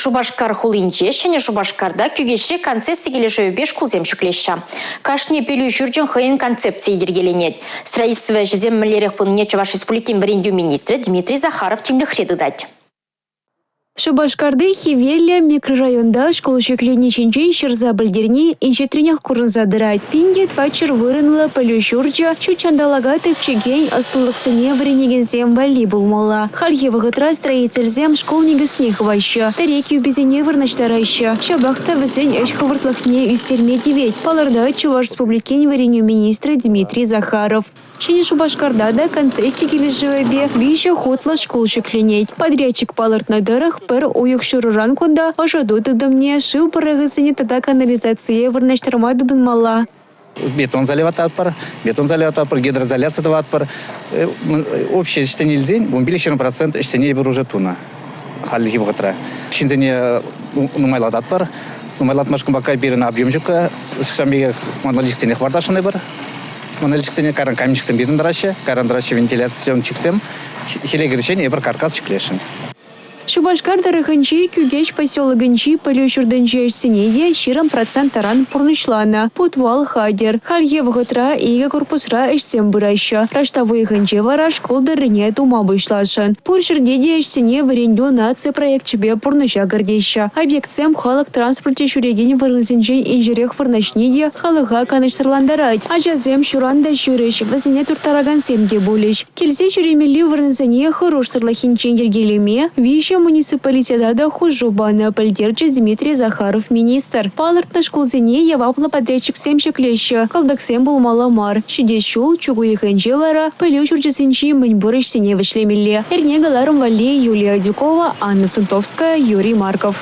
Шупашкар хулинче, Ҫӗнӗ Шупашкарта, Кӳкеҫре концесси килӗшӗвӗпе шкулсем ҫӗклеҫҫӗ. Кашни пӗлӳ ҫурчӗн хӑйӗн концепцийӗ йӗркеленет. Строительство ӗҫӗсем мӗнлерех пынине Чӑваш Республикин вӗрентӳ министрӗ Дмитрий Захаров тимлӗхре тытать. Шупашкарти Хӗвеллӗ микрорайонта шкул ҫӗклени ҫинчен ҫырса пӗлтерни инҫетренех курӑнса тӑрать. 1400 вырӑнлӑ пӗлӳ ҫурчӗ ҫут ҫанталӑка тӗпчекен ӑслӑлӑхсене вӗренекенсем валли пулмалла. Хальхи вӑхӑтра строительсем шкул никӗсне хываҫҫӗ, тӗрек юписене вырнаҫтараҫҫӗ. Ҫапах та вӗсен ӗҫ хӑвӑртлӑхне ӳстерме тивет, палӑртать Чӑваш Республикин вӗренӳ министрӗ Дмитрий Захаров. Ҫӗнӗ Шупашкарта та концесси килӗшӗвӗпе виҫӗ хутлӑ шкул ҫӗкленет. Подрядчик палӑртнӑ тӑрӑх, пӗр уйӑх ҫурӑран кунта ӑшӑту тытӑмне, шыв пӑрӑхӗсене тата канализацие вырнаҫтарма тытӑнмалла. Бетон заливатпӑр, бетон заливатпӑр, гидроизоляци тӑватпӑр. Общий ӗҫсене илсен 15% ӗҫсене эпир уже тунӑ хальхи вӑхӑтра. Ҫынсене нумайлататпӑр. Нумайлатмашкӑн пока пирӗн объем ҫукка. Ҫавӑн пекех монолитсене хӑпартасшӑн эпир. Монолитчиксене кайран каменщиксем пирӗн тӑраҫҫӗ, кайран тӑраҫҫӗ вентиляционщиксем. Хӗле кӗриччен эпир каркас ҫӗклесшӗн. Шупашкар тӑрӑхӗнчи Кӳкеҫ поселокӗнчи пӗлӳ ҫуртӗнчи ӗҫсене те 20 процент таран пурнӑҫланӑ. Путвал хатӗр. Хальхи вӑхӑтра икӗ корпусра ӗҫсем пыраҫҫӗ. Раштав уйӑхӗнче вара шкул тӑррине тума пуҫласшӑн. Пур ҫӗрте те ӗҫсене вӗрентӳ наци проекчӗпе пурнӑҫа кӗртеҫҫӗ. Объектсем халӑх транспорчӗ ҫӳрекен вырӑнсенчен инҫерех вырнаҫни те халӑха канӑҫсӑрлантарать. Ачасем ҫуран та ҫӳрӗҫ, вӗсене турттаракансем те пулӗҫ. Килсе ҫӳремелли вырӑнсене хӑрушсӑрлӑх енчен йӗркелеме виҫӗ муниципалитета та хушу панӑ, пӗлтерчӗ Дмитрий Захаров министр. Палӑртнӑ шкулсене яваплӑ подрядчиксем ҫӗклеҫҫӗ, кӑлтӑксем пулмалла мар. Ҫитес ҫул чӳк уйӑхӗнче вара пӗлӳ ҫурчӗсенчи мӗн пур ӗҫсене вӗҫлемелле. Эрне кӑларӑм валли Юлия Адюкова, Анна Сантовская, Юрий Марков.